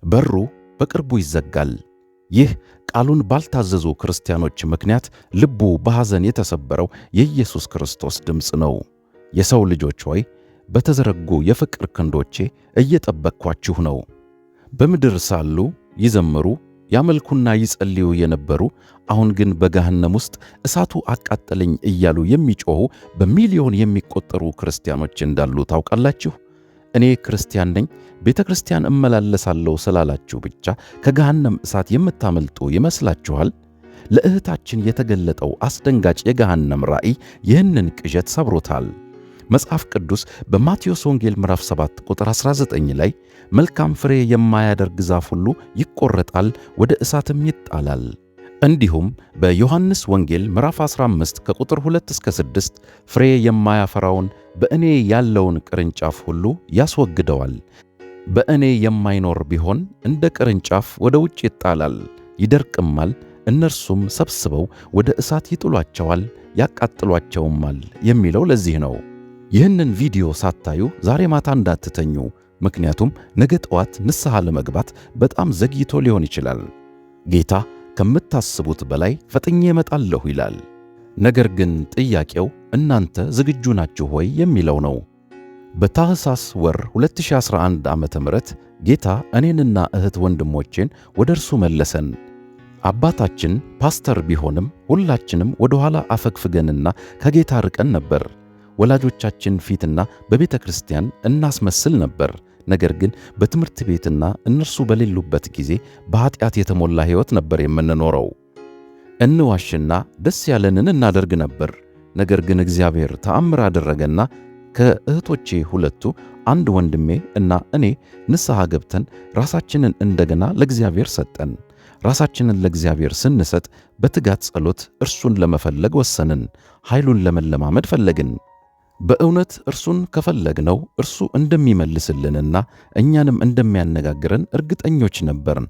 በሩ በቅርቡ ይዘጋል። ይህ ቃሉን ባልታዘዙ ክርስቲያኖች ምክንያት ልቡ በሐዘን የተሰበረው የኢየሱስ ክርስቶስ ድምፅ ነው። የሰው ልጆች ሆይ፣ በተዘረጉ የፍቅር ክንዶቼ እየጠበቅኳችሁ ነው። በምድር ሳሉ ይዘምሩ፣ ያመልኩና ይጸልዩ የነበሩ፣ አሁን ግን በገሃነም ውስጥ እሳቱ አቃጠለኝ እያሉ የሚጮኹ በሚሊዮን የሚቆጠሩ ክርስቲያኖች እንዳሉ ታውቃላችሁ? እኔ ክርስቲያን ነኝ፣ ቤተ ክርስቲያን እመላለሳለሁ ስላላችሁ ብቻ ከገሃነም እሳት የምታመልጡ ይመስላችኋል? ለእህታችን የተገለጠው አስደንጋጭ የገሃነም ራእይ ይህንን ቅዠት ሰብሮታል። መጽሐፍ ቅዱስ በማቴዎስ ወንጌል ምዕራፍ 7 ቁጥር 19 ላይ መልካም ፍሬ የማያደርግ ዛፍ ሁሉ ይቆረጣል፣ ወደ እሳትም ይጣላል። እንዲሁም በዮሐንስ ወንጌል ምዕራፍ 15 ከቁጥር 2 እስከ 6 ፍሬ የማያፈራውን በእኔ ያለውን ቅርንጫፍ ሁሉ ያስወግደዋል። በእኔ የማይኖር ቢሆን እንደ ቅርንጫፍ ወደ ውጭ ይጣላል፣ ይደርቅማል። እነርሱም ሰብስበው ወደ እሳት ይጥሏቸዋል፣ ያቃጥሏቸውማል የሚለው ለዚህ ነው። ይህንን ቪዲዮ ሳታዩ ዛሬ ማታ እንዳትተኙ፣ ምክንያቱም ነገ ጠዋት ንስሐ ለመግባት በጣም ዘግይቶ ሊሆን ይችላል። ጌታ ከምታስቡት በላይ ፈጥኜ እመጣለሁ ይላል። ነገር ግን ጥያቄው እናንተ ዝግጁ ናችሁ ወይ የሚለው ነው። በታህሳስ ወር 2011 ዓመተ ምህረት ጌታ እኔንና እህት ወንድሞቼን ወደ እርሱ መለሰን። አባታችን ፓስተር ቢሆንም ሁላችንም ወደ ኋላ አፈግፍገንና ከጌታ ርቀን ነበር። ወላጆቻችን ፊትና በቤተ ክርስቲያን እናስመስል ነበር። ነገር ግን በትምህርት ቤትና እነርሱ በሌሉበት ጊዜ በኃጢአት የተሞላ ሕይወት ነበር የምንኖረው። እንዋሽና ደስ ያለንን እናደርግ ነበር። ነገር ግን እግዚአብሔር ተአምር አደረገና ከእህቶቼ ሁለቱ፣ አንድ ወንድሜ እና እኔ ንስሐ ገብተን ራሳችንን እንደገና ለእግዚአብሔር ሰጠን። ራሳችንን ለእግዚአብሔር ስንሰጥ በትጋት ጸሎት እርሱን ለመፈለግ ወሰንን። ኃይሉን ለመለማመድ ፈለግን። በእውነት እርሱን ከፈለግነው እርሱ እንደሚመልስልንና እኛንም እንደሚያነጋግረን እርግጠኞች ነበርን።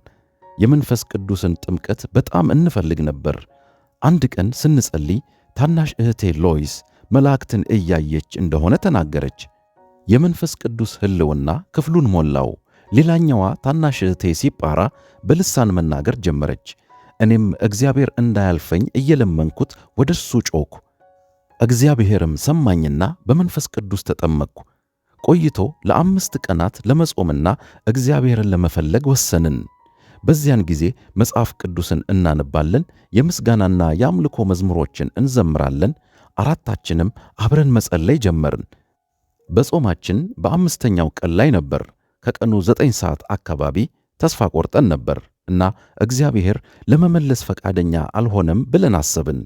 የመንፈስ ቅዱስን ጥምቀት በጣም እንፈልግ ነበር። አንድ ቀን ስንጸልይ ታናሽ እህቴ ሎይስ መላእክትን እያየች እንደሆነ ተናገረች። የመንፈስ ቅዱስ ሕልውና ክፍሉን ሞላው። ሌላኛዋ ታናሽ እህቴ ሲጳራ በልሳን መናገር ጀመረች። እኔም እግዚአብሔር እንዳያልፈኝ እየለመንኩት ወደ እርሱ ጮኽኩ። እግዚአብሔርም ሰማኝና በመንፈስ ቅዱስ ተጠመቅኩ። ቆይቶ ለ5 ቀናት ለመጾምና እግዚአብሔርን ለመፈለግ ወሰንን። በዚያን ጊዜ መጽሐፍ ቅዱስን እናነባለን፣ የምስጋናና የአምልኮ መዝሙሮችን እንዘምራለን። አራታችንም አብረን መጸለይ ጀመርን። በጾማችን በአምስተኛው ቀን ላይ ነበር። ከቀኑ 9 ሰዓት አካባቢ ተስፋ ቆርጠን ነበር እና እግዚአብሔር ለመመለስ ፈቃደኛ አልሆነም ብለን አሰብን።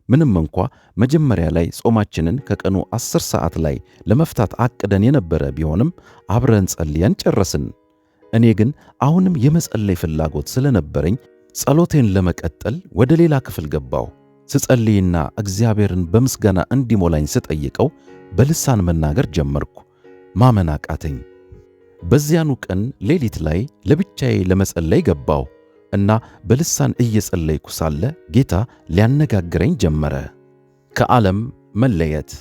ምንም እንኳ መጀመሪያ ላይ ጾማችንን ከቀኑ 10 ሰዓት ላይ ለመፍታት አቅደን የነበረ ቢሆንም አብረን ጸልየን ጨረስን። እኔ ግን አሁንም የመጸለይ ፍላጎት ስለነበረኝ ጸሎቴን ለመቀጠል ወደ ሌላ ክፍል ገባሁ። ስጸልይና እግዚአብሔርን በምስጋና እንዲሞላኝ ስጠይቀው በልሳን መናገር ጀመርኩ። ማመን አቃተኝ። በዚያኑ ቀን ሌሊት ላይ ለብቻዬ ለመጸለይ ገባሁ እና በልሳን እየጸለይኩ ሳለ ጌታ ሊያነጋግረኝ ጀመረ። ከዓለም መለየት።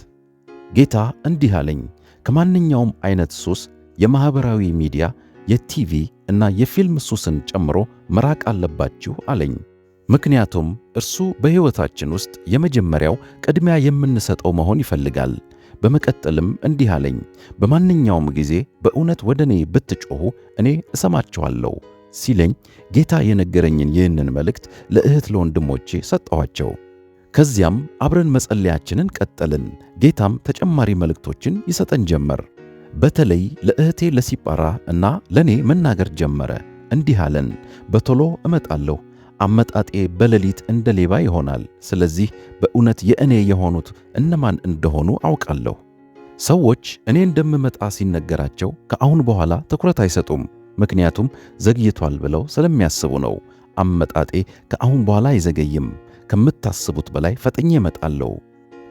ጌታ እንዲህ አለኝ፣ ከማንኛውም አይነት ሱስ፣ የማኅበራዊ ሚዲያ፣ የቲቪ እና የፊልም ሱስን ጨምሮ መራቅ አለባችሁ አለኝ። ምክንያቱም እርሱ በሕይወታችን ውስጥ የመጀመሪያው ቅድሚያ የምንሰጠው መሆን ይፈልጋል። በመቀጠልም እንዲህ አለኝ፣ በማንኛውም ጊዜ በእውነት ወደ እኔ ብትጮኹ እኔ እሰማችኋለሁ ሲለኝ ጌታ የነገረኝን ይህንን መልእክት ለእህት ለወንድሞቼ ሰጠኋቸው። ከዚያም አብረን መጸለያችንን ቀጠልን። ጌታም ተጨማሪ መልእክቶችን ይሰጠን ጀመር። በተለይ ለእህቴ ለሲጳራ እና ለኔ መናገር ጀመረ። እንዲህ አለን፣ በቶሎ እመጣለሁ። አመጣጤ በሌሊት እንደ ሌባ ይሆናል። ስለዚህ በእውነት የእኔ የሆኑት እነማን እንደሆኑ አውቃለሁ። ሰዎች እኔ እንደምመጣ ሲነገራቸው ከአሁን በኋላ ትኩረት አይሰጡም፣ ምክንያቱም ዘግይቷል ብለው ስለሚያስቡ ነው። አመጣጤ ከአሁን በኋላ አይዘገይም። ከምታስቡት በላይ ፈጥኜ እመጣለሁ።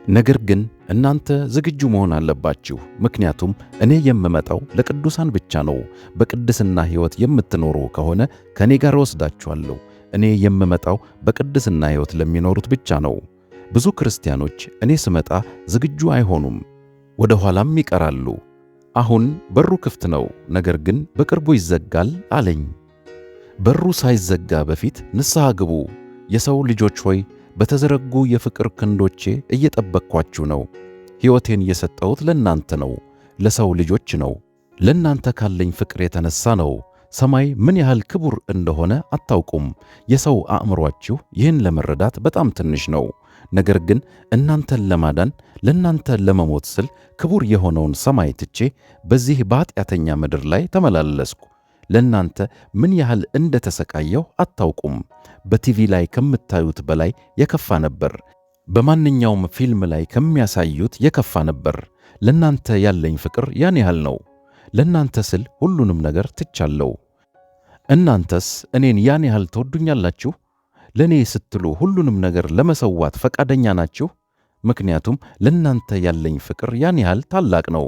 ነገር ግን እናንተ ዝግጁ መሆን አለባችሁ፣ ምክንያቱም እኔ የምመጣው ለቅዱሳን ብቻ ነው። በቅድስና ሕይወት የምትኖሩ ከሆነ ከእኔ ጋር እወስዳችኋለሁ። እኔ የምመጣው በቅድስና ሕይወት ለሚኖሩት ብቻ ነው። ብዙ ክርስቲያኖች እኔ ስመጣ ዝግጁ አይሆኑም፣ ወደ ኋላም ይቀራሉ። አሁን በሩ ክፍት ነው፣ ነገር ግን በቅርቡ ይዘጋል አለኝ። በሩ ሳይዘጋ በፊት ንስሐ ግቡ። የሰው ልጆች ሆይ፣ በተዘረጉ የፍቅር ክንዶቼ እየጠበቅኳችሁ ነው። ሕይወቴን የሰጠሁት ለእናንተ ነው፣ ለሰው ልጆች ነው። ለእናንተ ካለኝ ፍቅር የተነሣ ነው። ሰማይ ምን ያህል ክቡር እንደሆነ አታውቁም። የሰው አእምሮአችሁ ይህን ለመረዳት በጣም ትንሽ ነው። ነገር ግን እናንተን ለማዳን፣ ለእናንተ ለመሞት ስል ክቡር የሆነውን ሰማይ ትቼ በዚህ በኃጢአተኛ ምድር ላይ ተመላለስኩ። ለእናንተ ምን ያህል እንደተሰቃየሁ አታውቁም። በቲቪ ላይ ከምታዩት በላይ የከፋ ነበር። በማንኛውም ፊልም ላይ ከሚያሳዩት የከፋ ነበር። ለእናንተ ያለኝ ፍቅር ያን ያህል ነው። ለእናንተ ስል ሁሉንም ነገር ትቻለሁ። እናንተስ እኔን ያን ያህል ትወዱኛላችሁ? ለእኔ ስትሉ ሁሉንም ነገር ለመሰዋት ፈቃደኛ ናችሁ? ምክንያቱም ለእናንተ ያለኝ ፍቅር ያን ያህል ታላቅ ነው።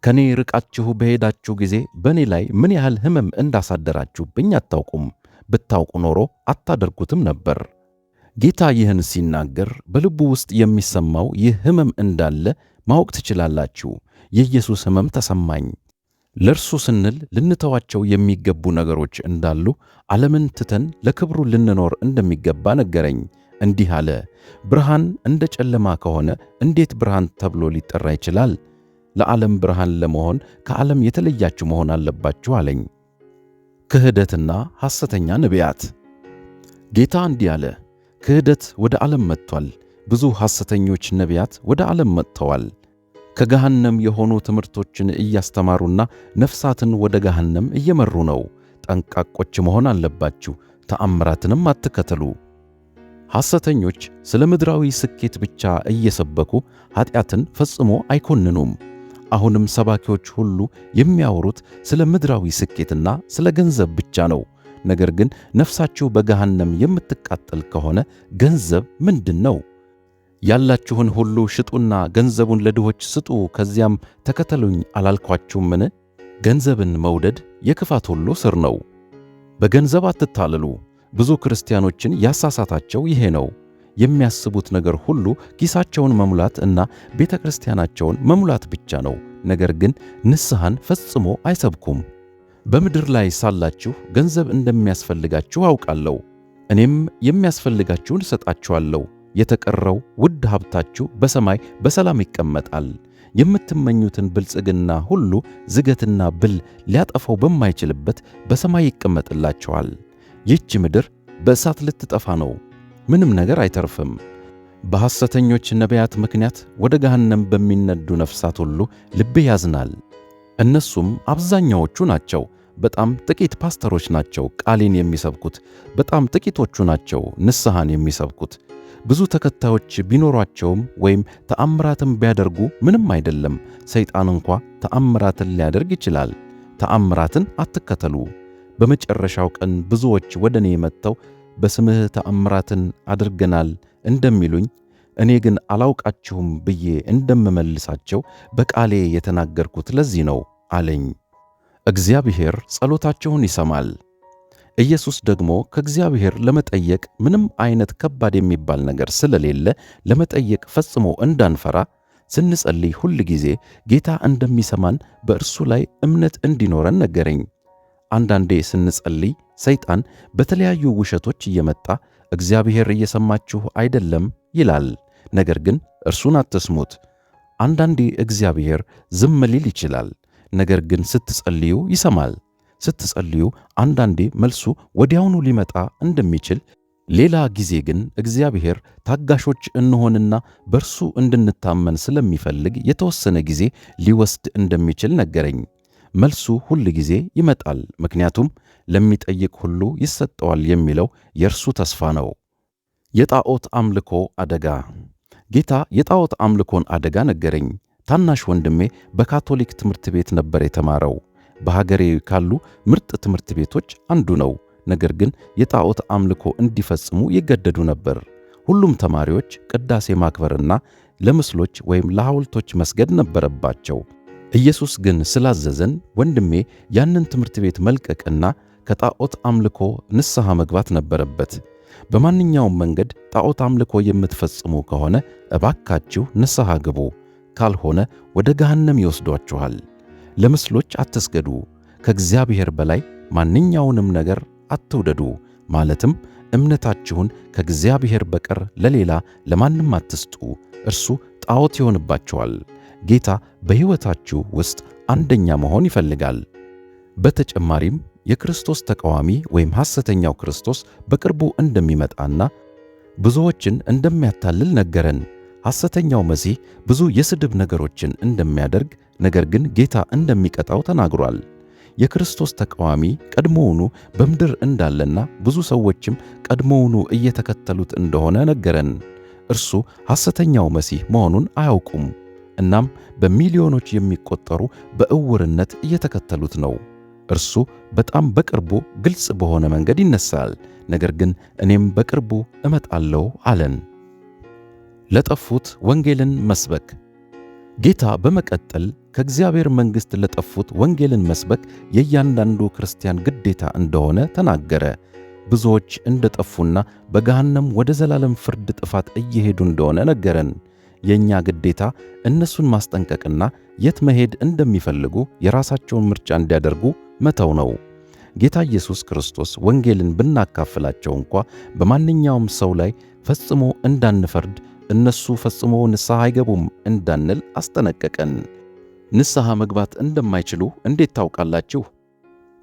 ከኔ ርቃችሁ በሄዳችሁ ጊዜ በእኔ ላይ ምን ያህል ሕመም እንዳሳደራችሁብኝ አታውቁም። ብታውቁ ኖሮ አታደርጉትም ነበር። ጌታ ይህን ሲናገር በልቡ ውስጥ የሚሰማው ይህ ሕመም እንዳለ ማወቅ ትችላላችሁ። የኢየሱስ ሕመም ተሰማኝ። ለእርሱ ስንል ልንተዋቸው የሚገቡ ነገሮች እንዳሉ፣ ዓለምን ትተን ለክብሩ ልንኖር እንደሚገባ ነገረኝ። እንዲህ አለ፣ ብርሃን እንደ ጨለማ ከሆነ እንዴት ብርሃን ተብሎ ሊጠራ ይችላል? ለዓለም ብርሃን ለመሆን ከዓለም የተለያችሁ መሆን አለባችሁ አለኝ። ክህደትና ሐሰተኛ ነቢያት። ጌታ እንዲህ አለ፣ ክህደት ወደ ዓለም መጥቷል። ብዙ ሐሰተኞች ነቢያት ወደ ዓለም መጥተዋል። ከገሃነም የሆኑ ትምህርቶችን እያስተማሩና ነፍሳትን ወደ ገሃነም እየመሩ ነው። ጠንቃቆች መሆን አለባችሁ፣ ተአምራትንም አትከተሉ። ሐሰተኞች ስለ ምድራዊ ስኬት ብቻ እየሰበኩ ኀጢአትን ፈጽሞ አይኮንኑም። አሁንም ሰባኪዎች ሁሉ የሚያወሩት ስለ ምድራዊ ስኬትና ስለ ገንዘብ ብቻ ነው። ነገር ግን ነፍሳችሁ በገሃነም የምትቃጠል ከሆነ ገንዘብ ምንድን ነው? ያላችሁን ሁሉ ሽጡና ገንዘቡን ለድሆች ስጡ፣ ከዚያም ተከተሉኝ አላልኳችሁምን? ገንዘብን መውደድ የክፋት ሁሉ ስር ነው። በገንዘብ አትታለሉ። ብዙ ክርስቲያኖችን ያሳሳታቸው ይሄ ነው። የሚያስቡት ነገር ሁሉ ኪሳቸውን መሙላት እና ቤተ ክርስቲያናቸውን መሙላት ብቻ ነው። ነገር ግን ንስሐን ፈጽሞ አይሰብኩም። በምድር ላይ ሳላችሁ ገንዘብ እንደሚያስፈልጋችሁ አውቃለሁ። እኔም የሚያስፈልጋችሁን እሰጣችኋለሁ። የተቀረው ውድ ሀብታችሁ በሰማይ በሰላም ይቀመጣል። የምትመኙትን ብልጽግና ሁሉ ዝገትና ብል ሊያጠፋው በማይችልበት በሰማይ ይቀመጥላችኋል። ይህች ምድር በእሳት ልትጠፋ ነው። ምንም ነገር አይተርፍም። በሐሰተኞች ነቢያት ምክንያት ወደ ገሃነም በሚነዱ ነፍሳት ሁሉ ልቤ ያዝናል። እነሱም አብዛኛዎቹ ናቸው። በጣም ጥቂት ፓስተሮች ናቸው ቃሌን የሚሰብኩት። በጣም ጥቂቶቹ ናቸው ንስሐን የሚሰብኩት። ብዙ ተከታዮች ቢኖሯቸውም ወይም ተአምራትን ቢያደርጉ ምንም አይደለም። ሰይጣን እንኳ ተአምራትን ሊያደርግ ይችላል። ተአምራትን አትከተሉ። በመጨረሻው ቀን ብዙዎች ወደ እኔ መጥተው በስምህ ተአምራትን አድርገናል እንደሚሉኝ፣ እኔ ግን አላውቃችሁም ብዬ እንደምመልሳቸው በቃሌ የተናገርኩት ለዚህ ነው አለኝ። እግዚአብሔር ጸሎታቸውን ይሰማል። ኢየሱስ ደግሞ ከእግዚአብሔር ለመጠየቅ ምንም አይነት ከባድ የሚባል ነገር ስለሌለ ለመጠየቅ ፈጽሞ እንዳንፈራ፣ ስንጸልይ ሁል ጊዜ ጌታ እንደሚሰማን በእርሱ ላይ እምነት እንዲኖረን ነገረኝ። አንዳንዴ ስንጸልይ ሰይጣን በተለያዩ ውሸቶች እየመጣ እግዚአብሔር እየሰማችሁ አይደለም ይላል። ነገር ግን እርሱን አትስሙት። አንዳንዴ እግዚአብሔር ዝም ሊል ይችላል። ነገር ግን ስትጸልዩ ይሰማል። ስትጸልዩ አንዳንዴ መልሱ ወዲያውኑ ሊመጣ እንደሚችል፣ ሌላ ጊዜ ግን እግዚአብሔር ታጋሾች እንሆንና በእርሱ እንድንታመን ስለሚፈልግ የተወሰነ ጊዜ ሊወስድ እንደሚችል ነገረኝ። መልሱ ሁል ጊዜ ይመጣል፣ ምክንያቱም ለሚጠይቅ ሁሉ ይሰጠዋል የሚለው የእርሱ ተስፋ ነው። የጣዖት አምልኮ አደጋ። ጌታ የጣዖት አምልኮን አደጋ ነገረኝ። ታናሽ ወንድሜ በካቶሊክ ትምህርት ቤት ነበር የተማረው። በሀገሬ ካሉ ምርጥ ትምህርት ቤቶች አንዱ ነው። ነገር ግን የጣዖት አምልኮ እንዲፈጽሙ ይገደዱ ነበር። ሁሉም ተማሪዎች ቅዳሴ ማክበርና ለምስሎች ወይም ለሐውልቶች መስገድ ነበረባቸው። ኢየሱስ ግን ስላዘዘን ወንድሜ ያንን ትምህርት ቤት መልቀቅና ከጣዖት አምልኮ ንስሐ መግባት ነበረበት። በማንኛውም መንገድ ጣዖት አምልኮ የምትፈጽሙ ከሆነ እባካችሁ ንስሐ ግቡ፣ ካልሆነ ወደ ገሃነም ይወስዷችኋል። ለምስሎች አትስገዱ። ከእግዚአብሔር በላይ ማንኛውንም ነገር አትውደዱ። ማለትም እምነታችሁን ከእግዚአብሔር በቀር ለሌላ ለማንም አትስጡ፣ እርሱ ጣዖት ይሆንባችኋል። ጌታ በሕይወታችሁ ውስጥ አንደኛ መሆን ይፈልጋል። በተጨማሪም የክርስቶስ ተቃዋሚ ወይም ሐሰተኛው ክርስቶስ በቅርቡ እንደሚመጣና ብዙዎችን እንደሚያታልል ነገረን። ሐሰተኛው መሲህ ብዙ የስድብ ነገሮችን እንደሚያደርግ፣ ነገር ግን ጌታ እንደሚቀጣው ተናግሯል። የክርስቶስ ተቃዋሚ ቀድሞውኑ በምድር እንዳለና ብዙ ሰዎችም ቀድሞውኑ እየተከተሉት እንደሆነ ነገረን። እርሱ ሐሰተኛው መሲህ መሆኑን አያውቁም። እናም በሚሊዮኖች የሚቆጠሩ በእውርነት እየተከተሉት ነው። እርሱ በጣም በቅርቡ ግልጽ በሆነ መንገድ ይነሳል። ነገር ግን እኔም በቅርቡ እመጣለሁ አለን። ለጠፉት ወንጌልን መስበክ። ጌታ በመቀጠል ከእግዚአብሔር መንግሥት ለጠፉት ወንጌልን መስበክ የእያንዳንዱ ክርስቲያን ግዴታ እንደሆነ ተናገረ። ብዙዎች እንደጠፉና በገሃነም ወደ ዘላለም ፍርድ ጥፋት እየሄዱ እንደሆነ ነገረን። የእኛ ግዴታ እነሱን ማስጠንቀቅና የት መሄድ እንደሚፈልጉ የራሳቸውን ምርጫ እንዲያደርጉ መተው ነው። ጌታ ኢየሱስ ክርስቶስ ወንጌልን ብናካፍላቸው እንኳ በማንኛውም ሰው ላይ ፈጽሞ እንዳንፈርድ፣ እነሱ ፈጽሞ ንስሐ አይገቡም እንዳንል አስጠነቀቀን። ንስሐ መግባት እንደማይችሉ እንዴት ታውቃላችሁ?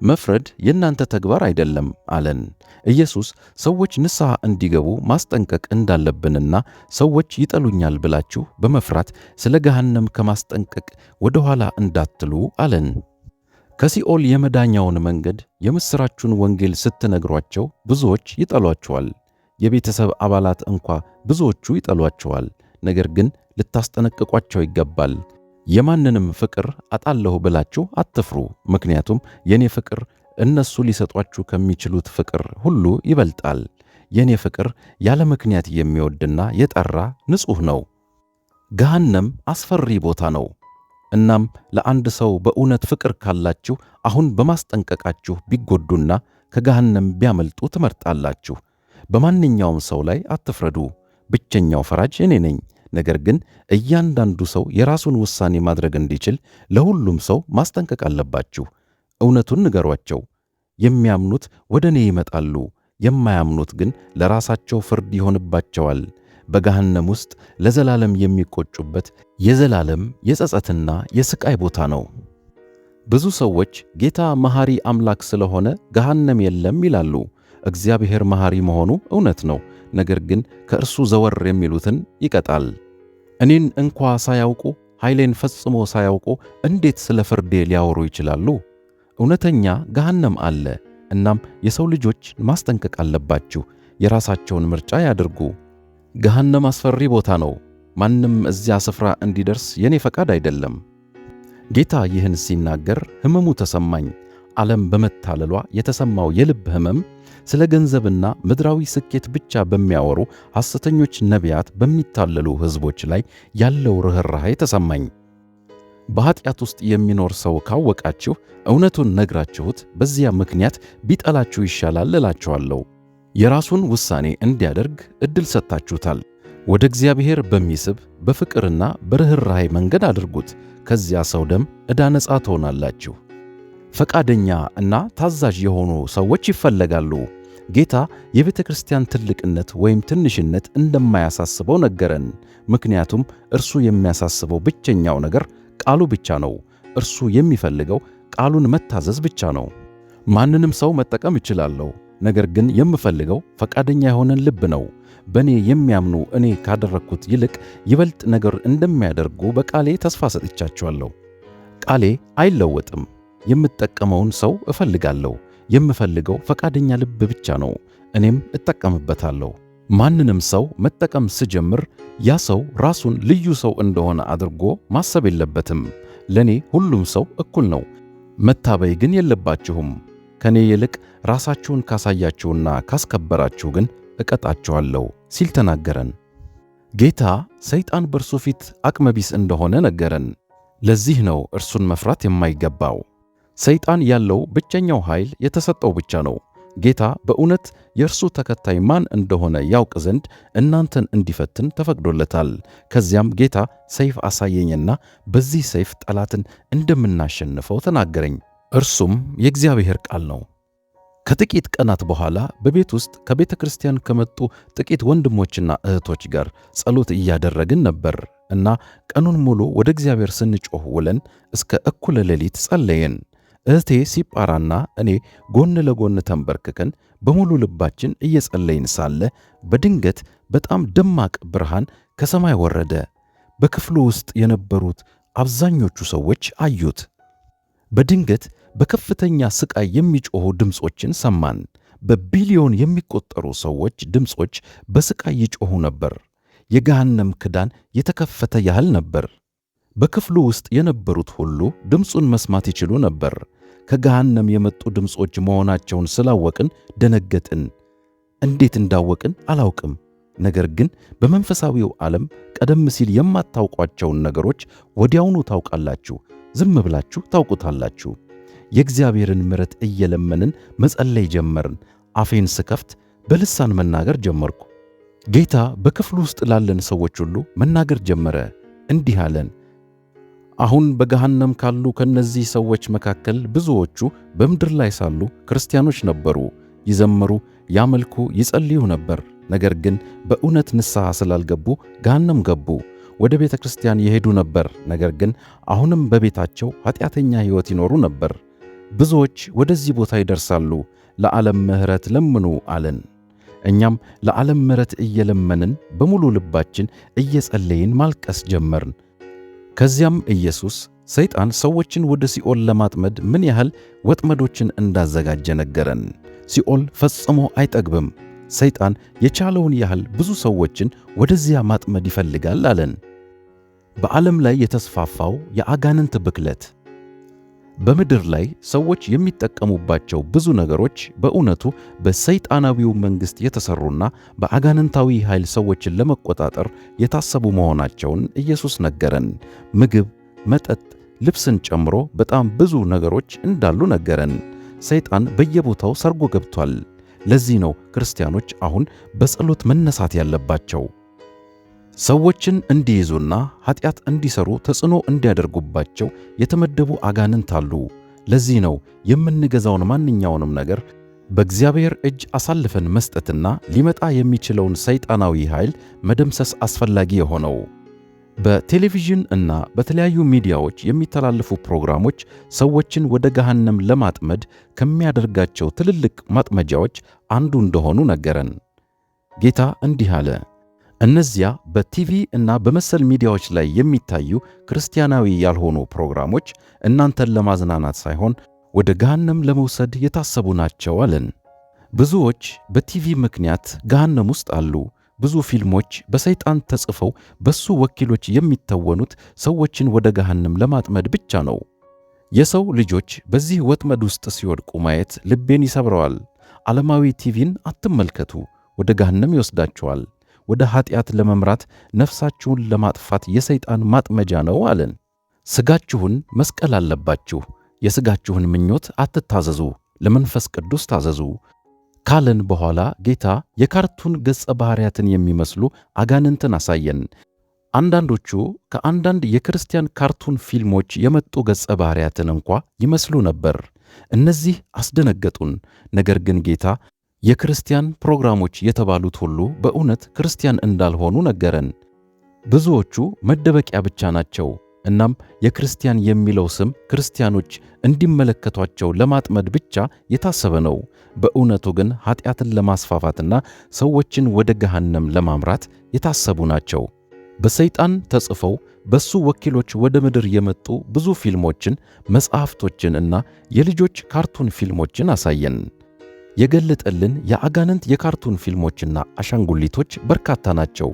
መፍረድ የእናንተ ተግባር አይደለም አለን። ኢየሱስ ሰዎች ንስሐ እንዲገቡ ማስጠንቀቅ እንዳለብንና ሰዎች ይጠሉኛል ብላችሁ በመፍራት ስለ ገሃነም ከማስጠንቀቅ ወደ ኋላ እንዳትሉ አለን። ከሲኦል የመዳኛውን መንገድ የምሥራቹን ወንጌል ስትነግሯቸው ብዙዎች ይጠሏችኋል። የቤተሰብ አባላት እንኳ ብዙዎቹ ይጠሏችኋል። ነገር ግን ልታስጠነቅቋቸው ይገባል። የማንንም ፍቅር አጣለሁ ብላችሁ አትፍሩ፣ ምክንያቱም የኔ ፍቅር እነሱ ሊሰጧችሁ ከሚችሉት ፍቅር ሁሉ ይበልጣል። የኔ ፍቅር ያለ ምክንያት የሚወድና የጠራ ንጹሕ ነው። ገሃነም አስፈሪ ቦታ ነው። እናም ለአንድ ሰው በእውነት ፍቅር ካላችሁ አሁን በማስጠንቀቃችሁ ቢጎዱና ከገሃነም ቢያመልጡ ትመርጣላችሁ። በማንኛውም ሰው ላይ አትፍረዱ። ብቸኛው ፈራጅ እኔ ነኝ። ነገር ግን እያንዳንዱ ሰው የራሱን ውሳኔ ማድረግ እንዲችል ለሁሉም ሰው ማስጠንቀቅ አለባችሁ። እውነቱን ንገሯቸው። የሚያምኑት ወደ እኔ ይመጣሉ፣ የማያምኑት ግን ለራሳቸው ፍርድ ይሆንባቸዋል። በገሃነም ውስጥ ለዘላለም የሚቆጩበት የዘላለም የጸጸትና የስቃይ ቦታ ነው። ብዙ ሰዎች ጌታ መሐሪ አምላክ ስለሆነ ገሃነም የለም ይላሉ። እግዚአብሔር መሐሪ መሆኑ እውነት ነው፣ ነገር ግን ከእርሱ ዘወር የሚሉትን ይቀጣል። እኔን እንኳ ሳያውቁ፣ ኃይሌን ፈጽሞ ሳያውቁ እንዴት ስለ ፍርዴ ሊያወሩ ይችላሉ? እውነተኛ ገሃነም አለ። እናም የሰው ልጆች ማስጠንቀቅ አለባችሁ። የራሳቸውን ምርጫ ያድርጉ። ገሃነም አስፈሪ ቦታ ነው። ማንም እዚያ ስፍራ እንዲደርስ የኔ ፈቃድ አይደለም። ጌታ ይህን ሲናገር ሕመሙ ተሰማኝ። ዓለም በመታለሏ የተሰማው የልብ ሕመም ስለ ገንዘብና ምድራዊ ስኬት ብቻ በሚያወሩ ሐሰተኞች ነቢያት በሚታለሉ ሕዝቦች ላይ ያለው ርኅራኄ ተሰማኝ። በኀጢአት ውስጥ የሚኖር ሰው ካወቃችሁ እውነቱን ነግራችሁት በዚያ ምክንያት ቢጠላችሁ ይሻላል እላችኋለሁ። የራሱን ውሳኔ እንዲያደርግ ዕድል ሰጥታችሁታል። ወደ እግዚአብሔር በሚስብ በፍቅርና በርኅራኄ መንገድ አድርጉት። ከዚያ ሰው ደም ዕዳ ነፃ ትሆናላችሁ። ፈቃደኛ እና ታዛዥ የሆኑ ሰዎች ይፈለጋሉ። ጌታ የቤተ ክርስቲያን ትልቅነት ወይም ትንሽነት እንደማያሳስበው ነገረን። ምክንያቱም እርሱ የሚያሳስበው ብቸኛው ነገር ቃሉ ብቻ ነው። እርሱ የሚፈልገው ቃሉን መታዘዝ ብቻ ነው። ማንንም ሰው መጠቀም እችላለሁ፣ ነገር ግን የምፈልገው ፈቃደኛ የሆነን ልብ ነው። በእኔ የሚያምኑ እኔ ካደረግኩት ይልቅ ይበልጥ ነገር እንደሚያደርጉ በቃሌ ተስፋ ሰጥቻቸዋለሁ። ቃሌ አይለወጥም። የምጠቀመውን ሰው እፈልጋለሁ። የምፈልገው ፈቃደኛ ልብ ብቻ ነው። እኔም እጠቀምበታለሁ። ማንንም ሰው መጠቀም ስጀምር ያ ሰው ራሱን ልዩ ሰው እንደሆነ አድርጎ ማሰብ የለበትም። ለኔ ሁሉም ሰው እኩል ነው። መታበይ ግን የለባችሁም። ከኔ ይልቅ ራሳችሁን ካሳያችሁና ካስከበራችሁ ግን እቀጣችኋለሁ ሲል ተናገረን። ጌታ ሰይጣን በእርሱ ፊት አቅመቢስ እንደሆነ ነገረን። ለዚህ ነው እርሱን መፍራት የማይገባው። ሰይጣን ያለው ብቸኛው ኃይል የተሰጠው ብቻ ነው። ጌታ በእውነት የእርሱ ተከታይ ማን እንደሆነ ያውቅ ዘንድ እናንተን እንዲፈትን ተፈቅዶለታል። ከዚያም ጌታ ሰይፍ አሳየኝና በዚህ ሰይፍ ጠላትን እንደምናሸንፈው ተናገረኝ። እርሱም የእግዚአብሔር ቃል ነው። ከጥቂት ቀናት በኋላ በቤት ውስጥ ከቤተ ክርስቲያን ከመጡ ጥቂት ወንድሞችና እህቶች ጋር ጸሎት እያደረግን ነበር እና ቀኑን ሙሉ ወደ እግዚአብሔር ስንጮህ ውለን እስከ እኩለ ሌሊት ጸለይን። እህቴ ሲጳራና እኔ ጎን ለጎን ተንበርክከን በሙሉ ልባችን እየጸለይን ሳለ በድንገት በጣም ደማቅ ብርሃን ከሰማይ ወረደ። በክፍሉ ውስጥ የነበሩት አብዛኞቹ ሰዎች አዩት። በድንገት በከፍተኛ ስቃይ የሚጮኹ ድምፆችን ሰማን። በቢሊዮን የሚቆጠሩ ሰዎች ድምፆች በስቃይ ይጮኹ ነበር። የገሃነም ክዳን የተከፈተ ያህል ነበር። በክፍሉ ውስጥ የነበሩት ሁሉ ድምፁን መስማት ይችሉ ነበር። ከገሃነም የመጡ ድምፆች መሆናቸውን ስላወቅን ደነገጥን። እንዴት እንዳወቅን አላውቅም። ነገር ግን በመንፈሳዊው ዓለም ቀደም ሲል የማታውቋቸውን ነገሮች ወዲያውኑ ታውቃላችሁ። ዝም ብላችሁ ታውቁታላችሁ። የእግዚአብሔርን ምሕረት እየለመንን መጸለይ ጀመርን። አፌን ስከፍት በልሳን መናገር ጀመርኩ። ጌታ በክፍሉ ውስጥ ላለን ሰዎች ሁሉ መናገር ጀመረ። እንዲህ አለን፣ አሁን በገሃነም ካሉ ከነዚህ ሰዎች መካከል ብዙዎቹ በምድር ላይ ሳሉ ክርስቲያኖች ነበሩ። ይዘምሩ፣ ያመልኩ፣ ይጸልዩ ነበር። ነገር ግን በእውነት ንስሐ ስላልገቡ ገሃነም ገቡ። ወደ ቤተ ክርስቲያን የሄዱ ነበር። ነገር ግን አሁንም በቤታቸው ኃጢአተኛ ሕይወት ይኖሩ ነበር። ብዙዎች ወደዚህ ቦታ ይደርሳሉ። ለዓለም ምሕረት ለምኑ አለን። እኛም ለዓለም ምሕረት እየለመንን በሙሉ ልባችን እየጸለይን ማልቀስ ጀመርን። ከዚያም ኢየሱስ ሰይጣን ሰዎችን ወደ ሲኦል ለማጥመድ ምን ያህል ወጥመዶችን እንዳዘጋጀ ነገረን። ሲኦል ፈጽሞ አይጠግብም። ሰይጣን የቻለውን ያህል ብዙ ሰዎችን ወደዚያ ማጥመድ ይፈልጋል አለን። በዓለም ላይ የተስፋፋው የአጋንንት ብክለት። በምድር ላይ ሰዎች የሚጠቀሙባቸው ብዙ ነገሮች በእውነቱ በሰይጣናዊው መንግሥት የተሠሩና በአጋንንታዊ ኃይል ሰዎችን ለመቆጣጠር የታሰቡ መሆናቸውን ኢየሱስ ነገረን። ምግብ፣ መጠጥ፣ ልብስን ጨምሮ በጣም ብዙ ነገሮች እንዳሉ ነገረን። ሰይጣን በየቦታው ሰርጎ ገብቷል። ለዚህ ነው ክርስቲያኖች አሁን በጸሎት መነሳት ያለባቸው። ሰዎችን እንዲይዙና ኃጢአት እንዲሰሩ ተጽዕኖ እንዲያደርጉባቸው የተመደቡ አጋንንት አሉ። ለዚህ ነው የምንገዛውን ማንኛውንም ነገር በእግዚአብሔር እጅ አሳልፈን መስጠትና ሊመጣ የሚችለውን ሰይጣናዊ ኃይል መደምሰስ አስፈላጊ የሆነው። በቴሌቪዥን እና በተለያዩ ሚዲያዎች የሚተላለፉ ፕሮግራሞች ሰዎችን ወደ ገሃነም ለማጥመድ ከሚያደርጋቸው ትልልቅ ማጥመጃዎች አንዱ እንደሆኑ ነገረን። ጌታ እንዲህ አለ፣ እነዚያ በቲቪ እና በመሰል ሚዲያዎች ላይ የሚታዩ ክርስቲያናዊ ያልሆኑ ፕሮግራሞች እናንተን ለማዝናናት ሳይሆን ወደ ገሃነም ለመውሰድ የታሰቡ ናቸው አለን። ብዙዎች በቲቪ ምክንያት ገሃነም ውስጥ አሉ። ብዙ ፊልሞች በሰይጣን ተጽፈው በሱ ወኪሎች የሚተወኑት ሰዎችን ወደ ገሃነም ለማጥመድ ብቻ ነው። የሰው ልጆች በዚህ ወጥመድ ውስጥ ሲወድቁ ማየት ልቤን ይሰብረዋል። ዓለማዊ ቲቪን አትመልከቱ፣ ወደ ገሃነም ይወስዳችኋል። ወደ ኃጢአት ለመምራት ነፍሳችሁን ለማጥፋት የሰይጣን ማጥመጃ ነው አለን። ሥጋችሁን መስቀል አለባችሁ። የሥጋችሁን ምኞት አትታዘዙ፣ ለመንፈስ ቅዱስ ታዘዙ ካለን በኋላ ጌታ የካርቱን ገጸ ባህሪያትን የሚመስሉ አጋንንትን አሳየን። አንዳንዶቹ ከአንዳንድ የክርስቲያን ካርቱን ፊልሞች የመጡ ገጸ ባህሪያትን እንኳ ይመስሉ ነበር። እነዚህ አስደነገጡን። ነገር ግን ጌታ የክርስቲያን ፕሮግራሞች የተባሉት ሁሉ በእውነት ክርስቲያን እንዳልሆኑ ነገረን። ብዙዎቹ መደበቂያ ብቻ ናቸው። እናም የክርስቲያን የሚለው ስም ክርስቲያኖች እንዲመለከቷቸው ለማጥመድ ብቻ የታሰበ ነው። በእውነቱ ግን ኃጢአትን ለማስፋፋትና ሰዎችን ወደ ገሃነም ለማምራት የታሰቡ ናቸው። በሰይጣን ተጽፈው በሱ ወኪሎች ወደ ምድር የመጡ ብዙ ፊልሞችን፣ መጽሐፍቶችን እና የልጆች ካርቱን ፊልሞችን አሳየን። የገለጠልን የአጋንንት የካርቱን ፊልሞችና አሻንጉሊቶች በርካታ ናቸው።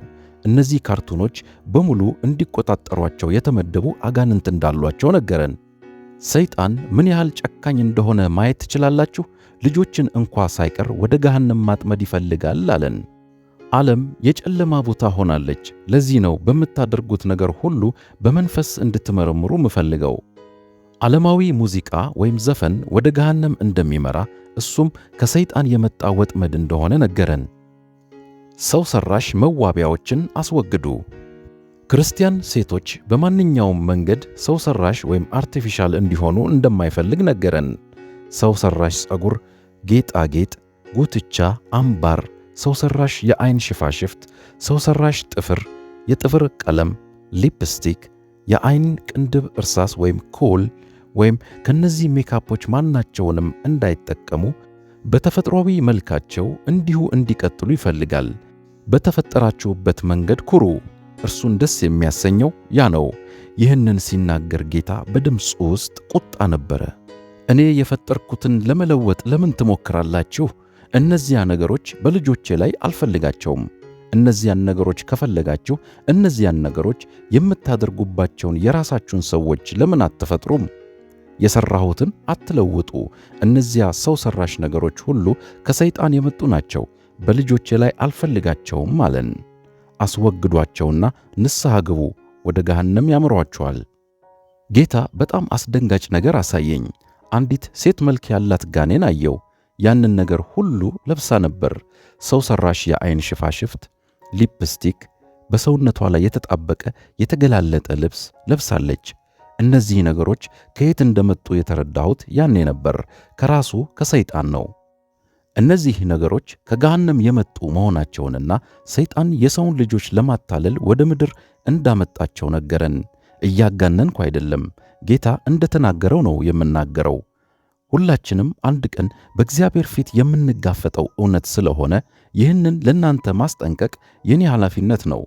እነዚህ ካርቱኖች በሙሉ እንዲቆጣጠሯቸው የተመደቡ አጋንንት እንዳሏቸው ነገረን። ሰይጣን ምን ያህል ጨካኝ እንደሆነ ማየት ትችላላችሁ። ልጆችን እንኳ ሳይቀር ወደ ገሃነም ማጥመድ ይፈልጋል አለን። ዓለም የጨለማ ቦታ ሆናለች። ለዚህ ነው በምታደርጉት ነገር ሁሉ በመንፈስ እንድትመረምሩ ምፈልገው። ዓለማዊ ሙዚቃ ወይም ዘፈን ወደ ገሃነም እንደሚመራ እሱም ከሰይጣን የመጣ ወጥመድ እንደሆነ ነገረን። ሰው ሰራሽ መዋቢያዎችን አስወግዱ። ክርስቲያን ሴቶች በማንኛውም መንገድ ሰው ሰራሽ ወይም artificial እንዲሆኑ እንደማይፈልግ ነገረን። ሰው ሰራሽ ፀጉር፣ ጌጣጌጥ፣ ጉትቻ፣ አምባር፣ ሰው ሰራሽ የአይን ሽፋሽፍት፣ ሰው ሰራሽ ጥፍር፣ የጥፍር ቀለም፣ ሊፕስቲክ፣ የአይን ቅንድብ እርሳስ ወይም ኩል ወይም ከነዚህ ሜካፖች ማናቸውንም እንዳይጠቀሙ በተፈጥሯዊ መልካቸው እንዲሁ እንዲቀጥሉ ይፈልጋል። በተፈጠራችሁበት መንገድ ኩሩ። እርሱን ደስ የሚያሰኘው ያ ነው። ይህንን ሲናገር ጌታ በድምፁ ውስጥ ቁጣ ነበረ። እኔ የፈጠርኩትን ለመለወጥ ለምን ትሞክራላችሁ? እነዚያ ነገሮች በልጆቼ ላይ አልፈልጋቸውም። እነዚያን ነገሮች ከፈለጋችሁ እነዚያን ነገሮች የምታደርጉባቸውን የራሳችሁን ሰዎች ለምን አትፈጥሩም? የሠራሁትን አትለውጡ። እነዚያ ሰው ሰራሽ ነገሮች ሁሉ ከሰይጣን የመጡ ናቸው። በልጆቼ ላይ አልፈልጋቸውም አለን። አስወግዷቸውና ንስሐ ግቡ፣ ወደ ገሃነም ያምሯቸዋል። ጌታ በጣም አስደንጋጭ ነገር አሳየኝ። አንዲት ሴት መልክ ያላት ጋኔን አየው። ያንን ነገር ሁሉ ለብሳ ነበር። ሰው ሰራሽ የአይን ሽፋሽፍት፣ ሊፕስቲክ፣ በሰውነቷ ላይ የተጣበቀ የተገላለጠ ልብስ ለብሳለች። እነዚህ ነገሮች ከየት እንደመጡ የተረዳሁት ያኔ ነበር። ከራሱ ከሰይጣን ነው። እነዚህ ነገሮች ከገሃነም የመጡ መሆናቸውንና ሰይጣን የሰውን ልጆች ለማታለል ወደ ምድር እንዳመጣቸው ነገረን። እያጋነንኩ አይደለም። ጌታ እንደተናገረው ነው የምናገረው። ሁላችንም አንድ ቀን በእግዚአብሔር ፊት የምንጋፈጠው እውነት ስለሆነ ይህንን ለእናንተ ማስጠንቀቅ የኔ ኃላፊነት ነው።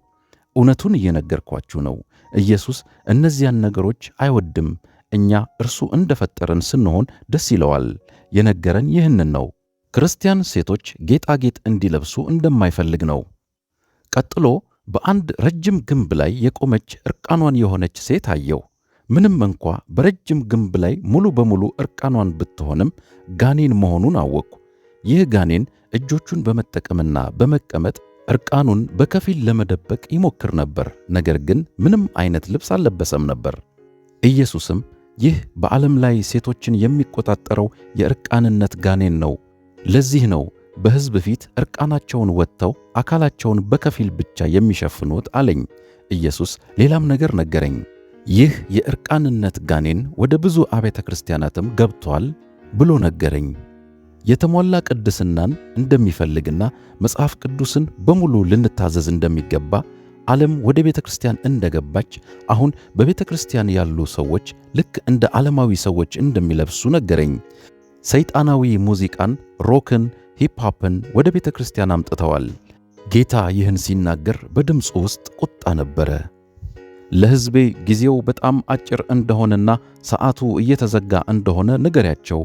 እውነቱን እየነገርኳችሁ ነው። ኢየሱስ እነዚያን ነገሮች አይወድም። እኛ እርሱ እንደፈጠረን ስንሆን ደስ ይለዋል። የነገረን ይህንን ነው። ክርስቲያን ሴቶች ጌጣጌጥ እንዲለብሱ እንደማይፈልግ ነው። ቀጥሎ በአንድ ረጅም ግንብ ላይ የቆመች እርቃኗን የሆነች ሴት አየሁ። ምንም እንኳ በረጅም ግንብ ላይ ሙሉ በሙሉ እርቃኗን ብትሆንም ጋኔን መሆኑን አወቅኩ። ይህ ጋኔን እጆቹን በመጠቀምና በመቀመጥ እርቃኑን በከፊል ለመደበቅ ይሞክር ነበር። ነገር ግን ምንም አይነት ልብስ አልለበሰም ነበር። ኢየሱስም ይህ በዓለም ላይ ሴቶችን የሚቆጣጠረው የእርቃንነት ጋኔን ነው። ለዚህ ነው በሕዝብ ፊት እርቃናቸውን ወጥተው አካላቸውን በከፊል ብቻ የሚሸፍኑት አለኝ። ኢየሱስ ሌላም ነገር ነገረኝ። ይህ የእርቃንነት ጋኔን ወደ ብዙ አብያተ ክርስቲያናትም ገብቷል ብሎ ነገረኝ። የተሟላ ቅድስናን እንደሚፈልግና መጽሐፍ ቅዱስን በሙሉ ልንታዘዝ እንደሚገባ፣ ዓለም ወደ ቤተ ክርስቲያን እንደገባች፣ አሁን በቤተ ክርስቲያን ያሉ ሰዎች ልክ እንደ ዓለማዊ ሰዎች እንደሚለብሱ ነገረኝ። ሰይጣናዊ ሙዚቃን፣ ሮክን፣ ሂፕ ሆፕን ወደ ቤተ ክርስቲያን አምጥተዋል። ጌታ ይህን ሲናገር በድምፁ ውስጥ ቁጣ ነበረ። ለሕዝቤ ጊዜው በጣም አጭር እንደሆነና ሰዓቱ እየተዘጋ እንደሆነ ንገሪያቸው።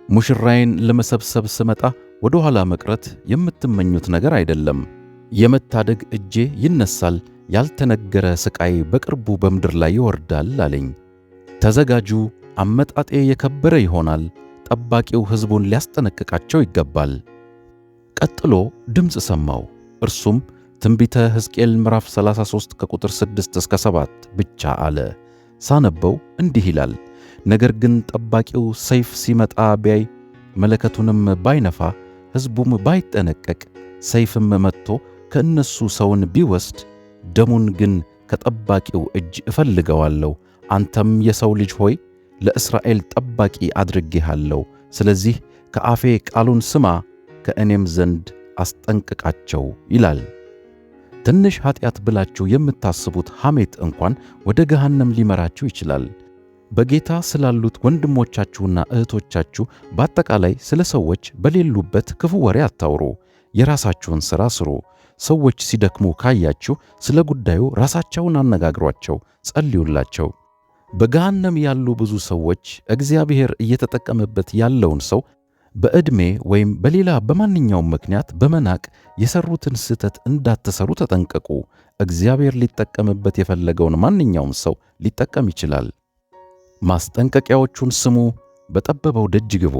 ሙሽራዬን ለመሰብሰብ ስመጣ ወደ ኋላ መቅረት የምትመኙት ነገር አይደለም። የመታደግ እጄ ይነሳል፣ ያልተነገረ ስቃይ በቅርቡ በምድር ላይ ይወርዳል አለኝ። ተዘጋጁ፣ አመጣጤ የከበረ ይሆናል። ጠባቂው ሕዝቡን ሊያስጠነቅቃቸው ይገባል። ቀጥሎ ድምፅ ሰማሁ። እርሱም ትንቢተ ሕዝቅኤል ምዕራፍ 33 ከቁጥር 6 እስከ 7 ብቻ አለ። ሳነበው እንዲህ ይላል፣ ነገር ግን ጠባቂው ሰይፍ ሲመጣ ቢያይ፣ መለከቱንም ባይነፋ፣ ሕዝቡም ባይጠነቀቅ፣ ሰይፍም መጥቶ ከእነሱ ሰውን ቢወስድ፣ ደሙን ግን ከጠባቂው እጅ እፈልገዋለሁ። አንተም የሰው ልጅ ሆይ፣ ለእስራኤል ጠባቂ አድርጌሃለሁ። ስለዚህ ከአፌ ቃሉን ስማ፣ ከእኔም ዘንድ አስጠንቅቃቸው ይላል። ትንሽ ኃጢአት ብላችሁ የምታስቡት ሐሜት እንኳን ወደ ገሃነም ሊመራችሁ ይችላል። በጌታ ስላሉት ወንድሞቻችሁና እህቶቻችሁ፣ በአጠቃላይ ስለ ሰዎች በሌሉበት ክፉ ወሬ አታውሩ። የራሳችሁን ሥራ ስሩ። ሰዎች ሲደክሙ ካያችሁ ስለ ጉዳዩ ራሳቸውን አነጋግሯቸው፣ ጸልዩላቸው። በገሃነም ያሉ ብዙ ሰዎች እግዚአብሔር እየተጠቀመበት ያለውን ሰው በዕድሜ ወይም በሌላ በማንኛውም ምክንያት በመናቅ የሰሩትን ስህተት እንዳትሰሩ ተጠንቀቁ። እግዚአብሔር ሊጠቀምበት የፈለገውን ማንኛውም ሰው ሊጠቀም ይችላል። ማስጠንቀቂያዎቹን ስሙ፣ በጠበበው ደጅ ግቡ።